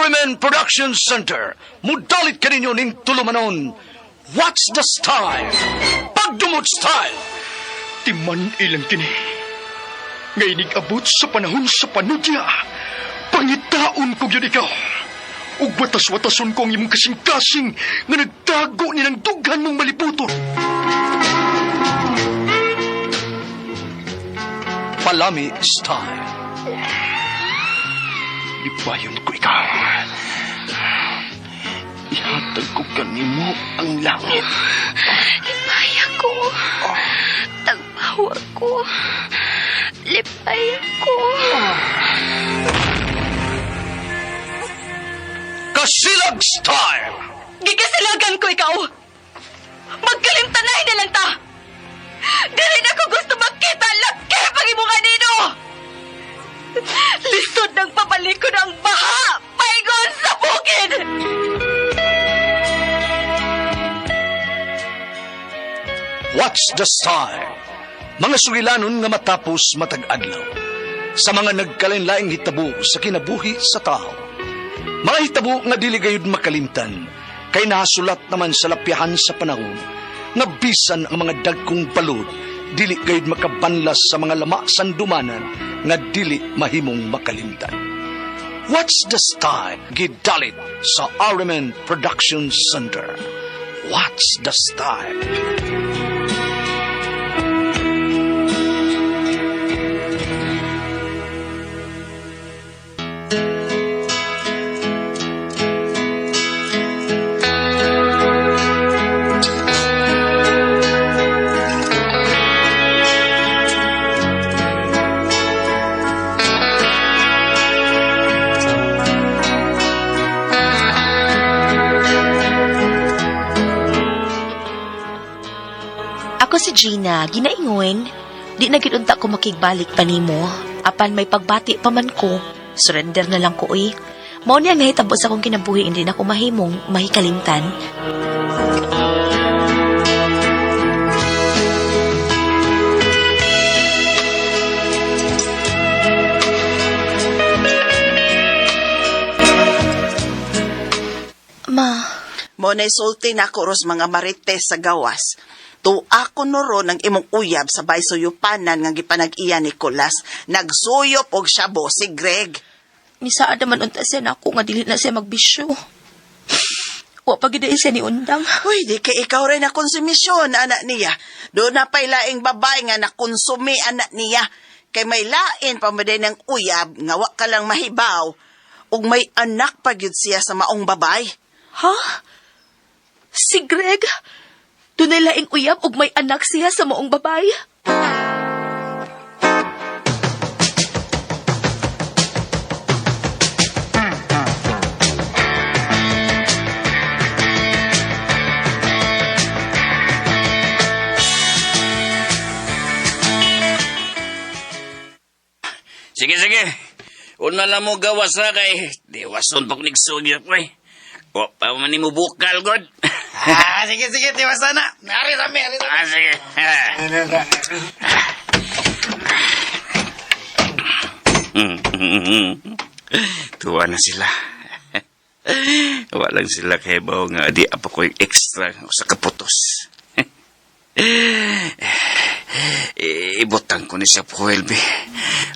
RMN Production Center. Mudalit kaninyo ning tulumanon. What's the style? Pagdumot style! Timan ilang kini. Nga inig-abot sa panahon sa panudya. Pangitaon ko gyud ikaw. Ug watas-watason ko ang imong kasing-kasing nga nagtago ni ng dughan mong maliputon. Palami style. Lipayon ko ikaw. Ihatag ko kanimo ang langit. Lipay ako. Tagpawa ko. Lipay ako. Kasilag style! Gikasilagan ko ikaw! Magkalimtanay na lang ta! Dili na ko gusto makita laki pag imong anino! Lisod ng pabalik ko ng baha! Paingon sa bukid! What's the style? Mga sugilanon nga matapos matag adlaw. Sa mga nagkalain-laing hitabo sa kinabuhi sa tao. Mga hitabo nga dili gayud makalimtan, kay nahasulat naman sa lapyahan sa panahon, nga bisan ang mga dagkong balod, dili gayud makabanlas sa mga lama sandumanan nga dili mahimong makalimtan. What's the style? Gidalit sa RMN Production Center. What's the style? Ako si Gina, ginaingon. Di na gid unta ko makigbalik pa nimo. Apan may pagbati pa man ko. Surrender na lang ko, uy. Mao niya ang nahitabo sa akong kinabuhi, hindi na ko mahimong mahikalimtan. Ma, Mo na sulti na ako ros mga marites sa gawas. Tuwa ko no ron ang imong uyab sa bay suyupanan nga gipanag-iya ni Nicolas. Nagsuyop og syabo si Greg. Nisaad naman unta siya na ako nga dili na siya magbisyo. Wa pa gid siya ni undang. Uy, di kay ikaw rin na konsumisyon, anak niya. Doon na pa'y laing babae nga nakonsumi, anak niya. Kay may lain pa mo din ng uyab nga wa ka lang mahibaw. Ug may anak pa gyud siya sa maong babae. Ha? Si Greg? Dunay laing uyab ug may anak siya sa maong babae? Sige, sige. Una lang mo gawas ha kay di wason pag nagsugyot pre. O, pa man ni mo bukal, god. Ah, sige, sige, tiwasa na. Ari rami, ari rami. Ah, sige. Tuwa na sila. Walang sila kay bawo nga di apa ko yung extra sa kaputos. Ibutang ko ni siya po, LB.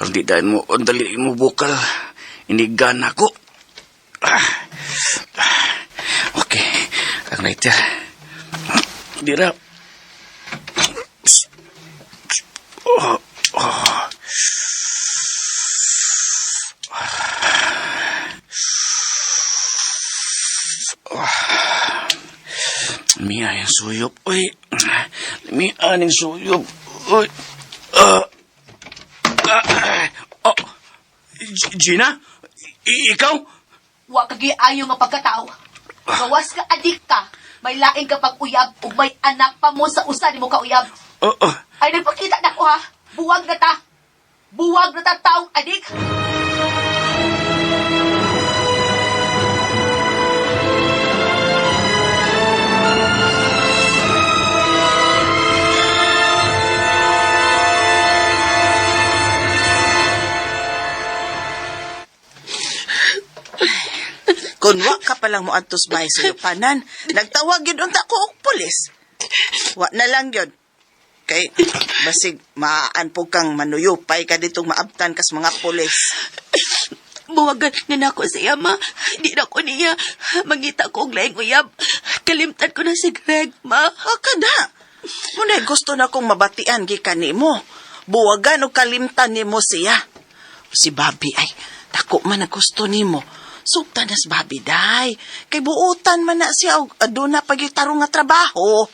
Aron di dahil mo, ang dali mo bukal. Inigana ko. Okay, ang lighter. Dira. Oh, oh. Mia yung suyop. Uy. Mia yung suyop. Uy. Oh. Gina? Ikaw? Wa ka ayo nga pagkatao. Gawas ka adik ka. May laing ka pag-uyab ug may anak pa mo sa usa nimo ka uyab. Oh, oh. Ay nagpakita na ko ha. Buwag na ta. Buwag na ta taong adik. Kung wa ka palang moadto sa bahay sa yupanan, nagtawag yun unta ko og pulis. Wa na lang yun. Kay, basig maaan po kang manuyupay ka ditong maabtan kas mga pulis. Buwagan na nako siya, ma. Di na ko niya. Mangita ko og laing uyab. Kalimtan ko na si Greg, ma. Ah, kada. Munay gusto na kong mabatian gikan nimo. Buwagan o kalimtan nimo siya. Si Bobby ay, dako man ang gusto nimo. Sugtan na si Bobby, day. Kay buutan man na siya og aduna pag tarong nga trabaho.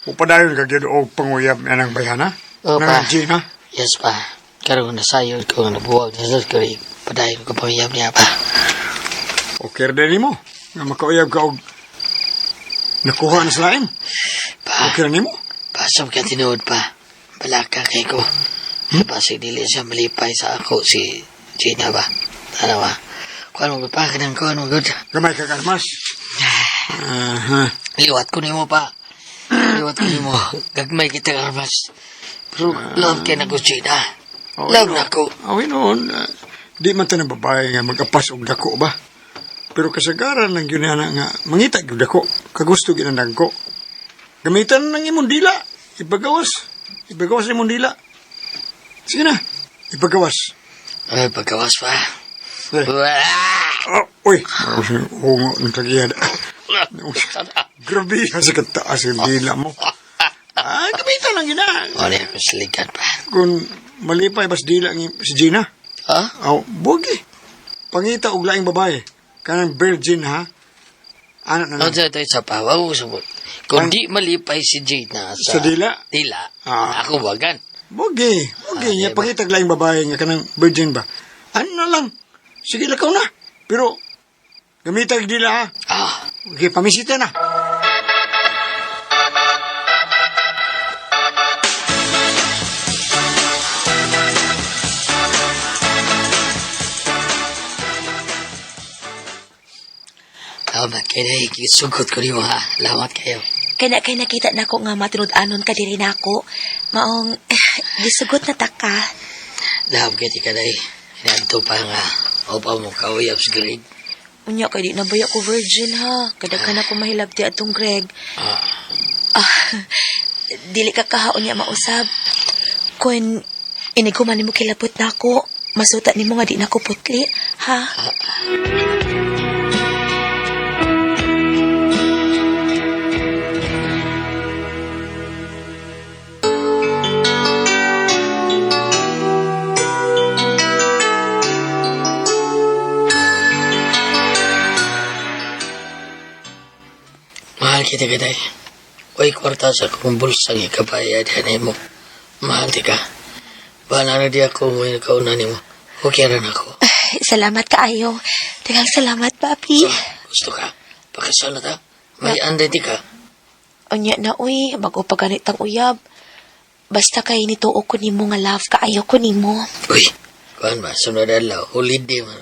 Upadayon ka gyud og panguyab anang bayhana? Oo, Nang pa. Gina? Yes pa. Karon nasayod ko nga nabuwag na sa kay padayon ko pamiyab niya pa. Okay ra nimo nga makauyab ka og nakuha na sa lain. Pa, Okay ra nimo? pasok ka tinuod pa. Balaka kay ko. Pasig dili siya malipay sa ako si Gina ba. Tanawa. Kuan mo pa kanang kuan mo gud. Gamay ka kalmas. Aha. Liwat ko nimo pa. Liwat ko nimo. Gagmay kita karmas. Pero love kay na ko Gina. Love na ko. Awi noon, di man ta ng babae nga mag-apas og dako ba? Pero kasagaran lang yun na nga mangita gyud dako, kagusto gyud ang dagko. Gamitan ng imong dila, ipagawas. Ipagawas imong dila. Sige na, ipagawas. Ay, pagkawas pa. Eh. Wah! Oh, uy, hungo ng kagiyada. Grabe ka sa kataas yung dila mo. Ah, gamitan lang gina. Wala ako siligan pa. Kung malipay bas dila ang si Gina. Ha? Aw, bugi. Pangita og laing babae. Kanang virgin ha. Ano na Ano lang. sa ito sa pawaw sabot. Kung di malipay si Gina sa, Sa dila? dila, Ah. ako wagan. Bugi. Bugi. Ah, Nga di ba? pangita og laing babae nga kanang virgin ba. Ano na lang. Sige lakaw na. Pero gamita og dila ha. Ah, Okay, pamisita na. Salamat kayo na isugot ko niyo ha. Salamat kayo. Kaya kay nakita nako nga matinud-anon ka diri nako. Maong gisugot na ta ka. Love kayo ka na Inanto pa nga. O pa mo kauyab sa grade. Unya kay di na baya ko virgin ha. Kadaghan ako mahilabti atong Greg. Ah, Ah, dili ka kahaon niya mausab. Kun inig ko man nimo kilabot nako, masuta nimo nga di nako putli, ha? Mahal kita ka day. Uy, kwarta sa akong bulsa nga kabayad hanay mo. Mahal ti ka. Bahala na di ako mo yung kauna nimo. Okay rin ako. Salamat kaayo. Daghang salamat, papi. So, gusto ka? Pakasal na ta? May anday di ka. Unya na uy, bago pa ganit ang uyab. Basta kay nituo ko nimo nga love kaayo ko nimo. Uy, kuan ba? Sunod adlaw, holiday man.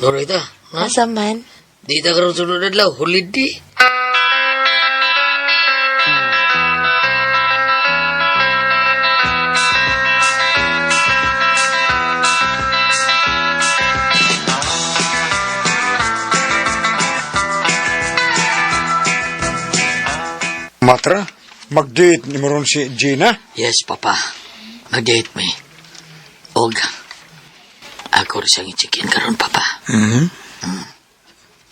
Noro ita. Ha? Asa man? Di ta karon sunod adlaw, holiday. Matra, mag-date ni mo ron si Gina. Yes, papa. Mag-date me. Og, ako rin siyang i-check-in karon, papa. Mhm.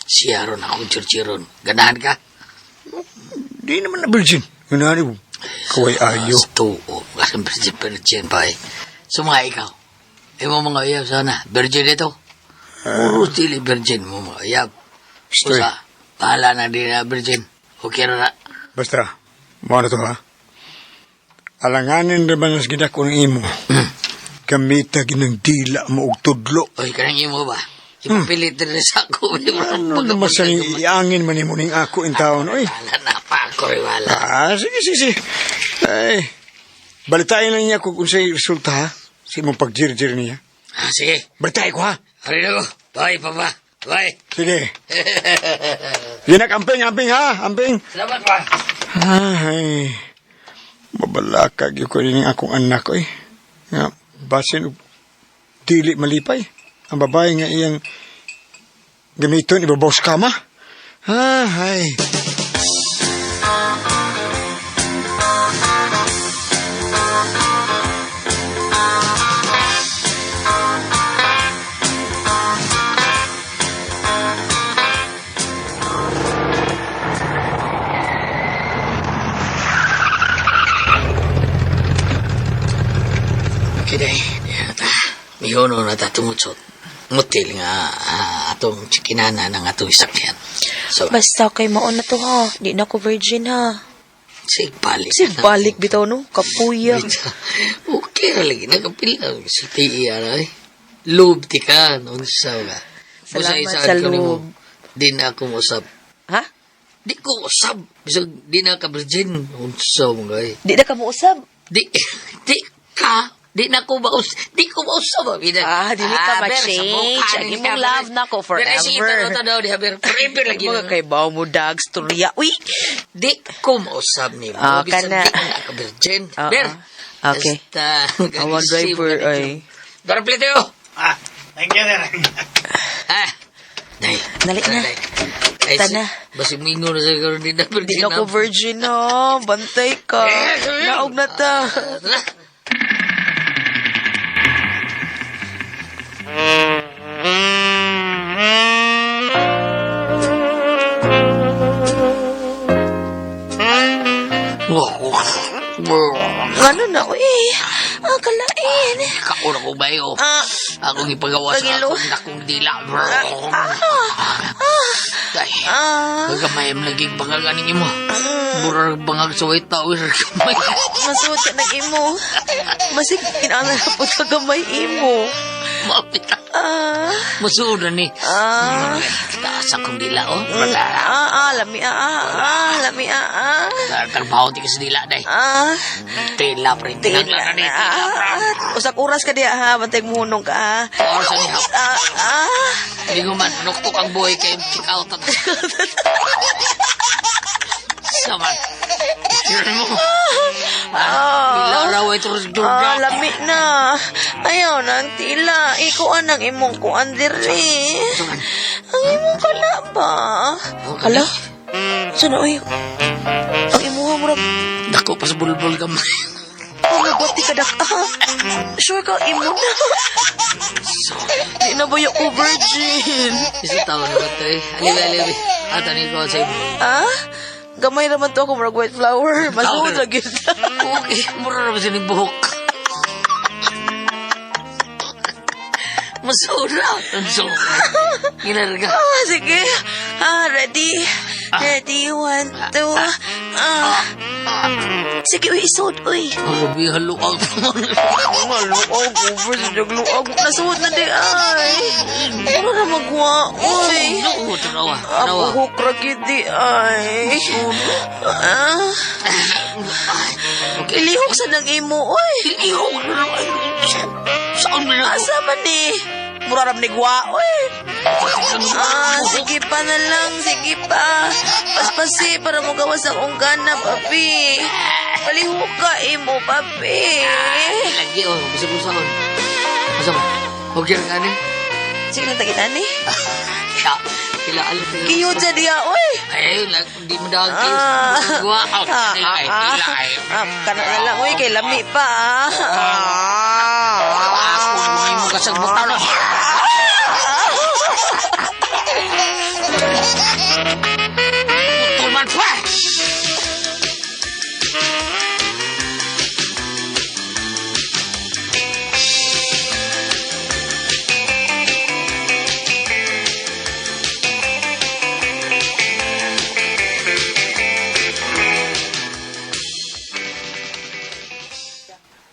Siya ron ako, churchiron. Ganahan ka? Di naman na virgin. Ganahan mo. Kaway ayo. Sa tuo. Kasi virgin, virgin pa eh. So mga ikaw, imo mga uyab sana. Virgin ito. Puro dili virgin mo mga uyab. Stoy. Usa, bahala na di na virgin. Okay na na. Basta, mo na to ha. Alanganin naman ang gina ko ng imo. Gamita ginang dila mo og tudlo. Uy, kanang imo ba? Ipapilit na rin sa ako. Ano naman sa iangin man nimo ning ako in taon, oy. Wala na pa ako, eh, wala. Ah, sige, sige, sige. Ay, balitain lang niya kung unsay resulta ha. Sa imong pagjirjir niya. Ah, sige. Balitain ko ha. Hari na ko. Bye, papa. Bye. Sige. Ginak, amping, amping ha, amping. Salamat pa. Ay, mabalaka gyud ko rin akong anak oy. Nga basin og dili malipay. Ang babae nga iyang gamiton ibabaw sa kama. Ay. Okay, day. Diyan ta. Mihono na ta tungod sa motel nga atong chikinana ng atong isakyan. So, Basta kay maon na to ha. Di na ko virgin ha. sig balik. Sig balik bitaw no. Kapuya. Okay ra lagi nakapila sa TE ara eh. Loob ti ka unsa ka. Busa Salamat isaad sa ko nimo, loob. Di na ako mosab. Ha? Di ko usab. Bisag di na ka virgin unsa mo gay. Di na ka mousab. Di di ka di na ko maus di ko mausab. Ah, dili ka ma-change. Ang imong love na ko forever. Pero daw di haber forever lagi. Mga kay bawo mo dags turya. Uy. Di ko mausab nimo. Ah, Bisan kana. Di na ka virgin. Oo. Ber. Okay. Basta, Awan driver ay. Dara pliteo. Ah, thank you, sir. Ah. Day. Dali na. Day. Ay, Tana. Basi mingo na sa karon di na virgin. Di na ko virgin ha. Bantay ka. Naog na ta. Tara. Ano na uy? Ah, kalain. Kaon ako bayo. Ah. Akong ipagawa sa Pagilo. akong nakong dila. Ah. Ay, Ah. kagamay ang naging bangag aning imo. Murag bangag sa white tao. Gamay. Masuot ka ng imo. Masig kinana na po sa gamay imo. Mapit na. Ah. Masuod na ni. Ah. Taas akong dila, oh. Ah, ah, lami ah, ah, ah, lami ah, ah. Trabaho di ka sa dila, day. Ah, Tila, pre. Tila tingin na ni. Tila, pre. Ah, usak oras ka diya ha, bantay muhunong ka ha. Oras na niya. Ah, ah. Hindi ko man, manuktok ang buhay kay check out. Saman. Sure mo. Ah, dila raw ay turus Ah, lami na. Ayaw na ang tila. Ikuan ang imong kuan diri. Ang imong kala ba? Hala? Sana oy? Ang imuha murag Dako pa sa bulbul gamay. Pangabati ka dak. Ah, sure ka imo na. Di na ba yung virgin? Isa taon na ba ito eh? Alibi, alibi. Ato ni ko sa imo. Ah? Gamay naman to ako, murag white flower. Masuod ra gyud. Okay, mura na ba siya buhok? Masura. So, ginarga. Ah, sige. Ah, ready. Ready, one, two. Ah. Sige, uy, isuod, uy. Grabe, haluag. Nga, luag, over sa luag. Nasuod na di, ay. Mura na magwa, uy. No, tanawa. Ah, Tanawa. buhok ra gyud di, ay. Ah. Okay. Ilihok sa nang imo, uy. Ilihok na naman. Saan mo na? Asa man ni? Mura ram ni gwa, uy. Ah, sige pa na lang, sige pa. Paspasi para mo gawas akong gana, papi. Palihok ka imo, papi. Lagi, oh. Bisa kong saan. Asa ba? Huwag yan ka ni? Sige lang tagitan ni. Ya, kila alam ko. Kiyo dyan diya, uy. Ay, di mo dahil kayo. Ah. Gwa out. Ah, Tila, ah, eh, ah. tila, eh. Ah, kana na lang, uy, kay lami pa. Ah. Ako, may mo kasagbutan. Putol man pa!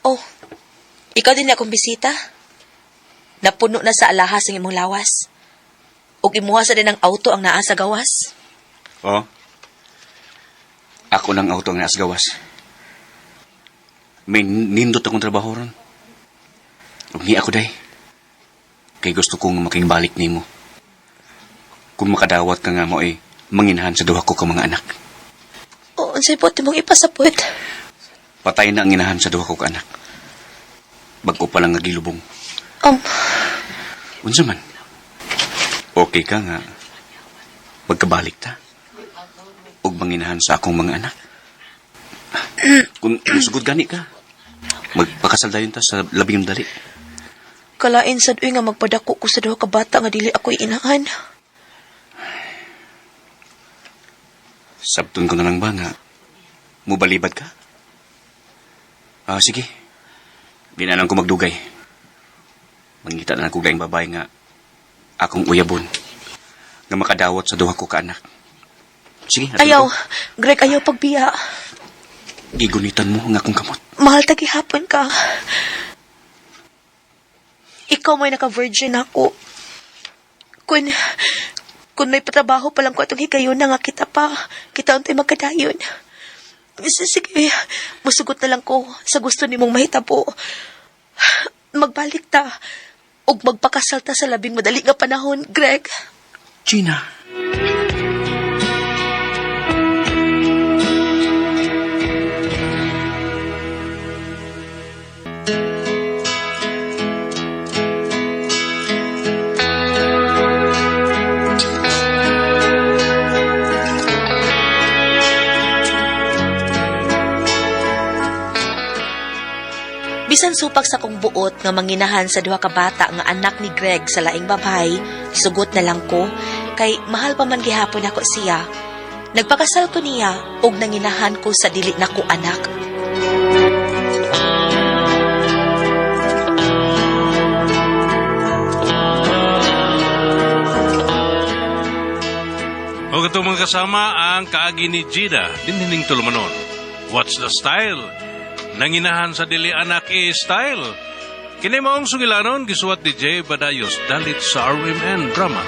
Oh, ikaw din akong bisita. Napuno na sa alahas ang imong lawas. Ug imuha sa din ang auto ang naa sa gawas. Oh. Ako ng auto nga asgawas. May nindot akong trabaho ron. Ug ni ako day. Kay gusto kong makingbalik nimo. Kung makadawat ka nga mo ay manginahan sa duha ko ka mga anak. O, unsay po mong ipasapot? Patay na ang inahan sa duha ko ka anak. Bago pa lang nga gilubong. Unsa man? Okay ka nga. Magkabalik ta. Ug manginahan sa akong mga anak. Kung sugod gani ka, magpakasal dayon ta sa labing dali. Kalain sad uy nga magpadako ko sa duha ka bata nga dili ako inahan. Sabton ko na lang ba nga mubalibad ka? Ah, sige. Di na lang ko magdugay. Mangita na lang ko laing babae nga akong uyabon nga makadawat sa duha ko ka anak. Sige, ato Ayaw, ko. Greg, ayaw pagbiya. Gigunitan mo ang akong kamot. Mahal ta gihapon ka. Ikaw may naka-virgin ako. Kung may patrabaho pa lang ko atong higayon na nga kita pa, kita untay magkadayon. Sige, musugot na lang ko sa gusto nimong mahitabo. Magbalik ta, ug magpakasal ta sa labing madali nga panahon, Greg. Gina. Bisan supak sa kong buot nga manginahan sa duha ka bata nga anak ni Greg sa laing babay, sugot na lang ko kay mahal pa man gihapon ako siya. Nagpakasal ko niya ug nanginahan ko sa dili nako anak. O katong mga kasama ang kaagi ni Gina, dinhining tulumanon. What's the style? Nanginahan sa dili anak e style. Kini maong sugilanon gisuwat ni Jay Badayos dalit sa RMN Drama.